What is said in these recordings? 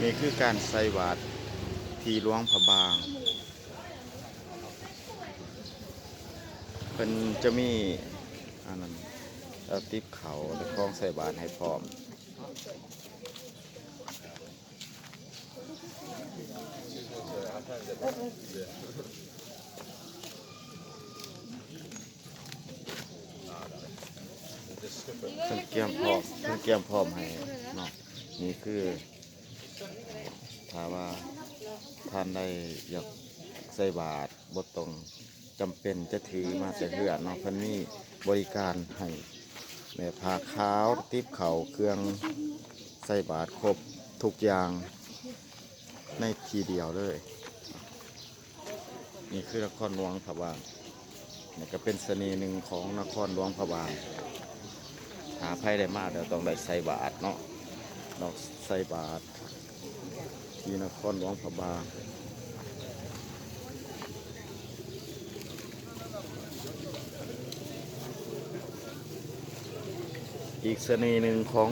ນີ້ຄືການໃສ່ບາດທີ່ຫຼວງພະບາງ ເພິ່ນຈະມີອັນນັ້ນ ເອົາຕິບເຂົ້າ ແລະ ຂອງໃສ່ບາດໃຫ້ພ້ອມ. ເພິ່ນກຽມພ້ອມ ເພິ່ນກຽມພ້ອມໃຫ້ເນາະ. ນີ້ຄື ຖ້າວ່າທ່ານໃດຢາກໃສ່ບາດ ບໍ່ຕ້ອງຈຳເປັນຈະຖືມາແຕ່ເຮືອນເນາະ, ເພິ່ນມີບໍລິການໃຫ້ແມ່ຜ້າຂາວ ຕິບເຂົ້າ ເຄື່ອງໃສ່ບາດຄົບທຸກຢ່າງໃນທີ່ດຽວເລີຍ. ນີ້ຄືນະຄອນຫຼວງພະບາງ ນີ້ກໍເປັນສະເໜ່ໜຶ່ງຂອງນະຄອນຫຼວງພະບາງ. ຖ້າໃຜໄດ້ມາແລ້ວຕ້ອງໄດ້ໃສ່ບາດເນາະ, ເນາະ ໃສ່ບາດທີ່ນະຄອນຫຼວງພະບາງ. ອີກສະເໜ່ໜຶ່ງຂອງ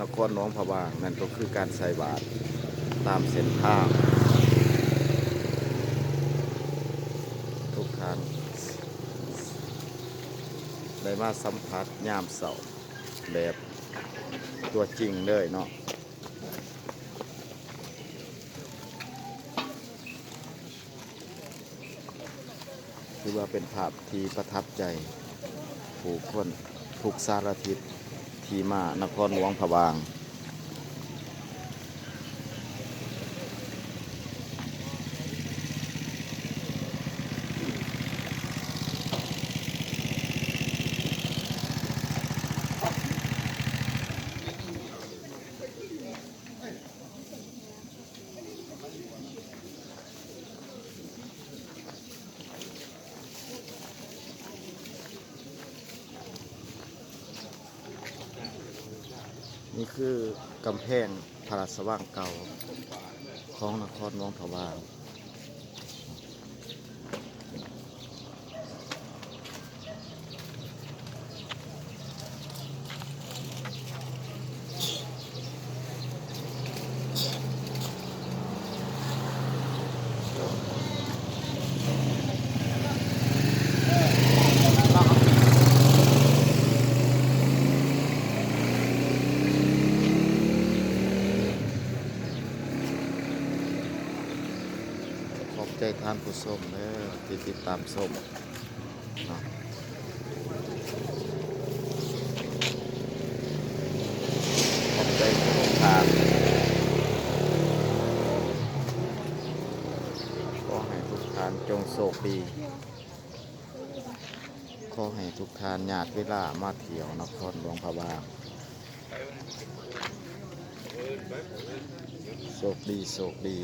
ນະຄອນຫຼວງພະບາງ ນັ້ນກໍຄືການໃສ່ບາດຕາມເສັ້ນທາງ. ທຸກທ່ານໄດ້ມາສຳຜັດຍາມເຊົ້າແບບຕົວຈິງເລີຍເນາະ. ຖືວ່າເປັນພາບທີ່ປະທັບໃຈຜູ້ຄົນທຸກສາລະທິດທີ່ມານະຄອນຫຼວງພະບາງ. ນີ້ຄືກຳແພງພະລາຊະວັງເກົ່າຂອງນະຄອນຫຼວງພະບາງ. ຂອບໃຈທ່ານຜູ້ຊົມເດີ ທີ່ຕິດຕາມຊົມເນາະ. ຂອບໃຈທຸກທ່ານ. ຂໍໃຫ້ທຸກທ່ານຈົ່ງໂຊກດີ. ຂໍໃຫ້ທຸກທ່ານຍາດເວລາມາທ່ຽວນະຄອນຫຼວງພະບາງ. ໂຊກດີ ໂຊກດີ.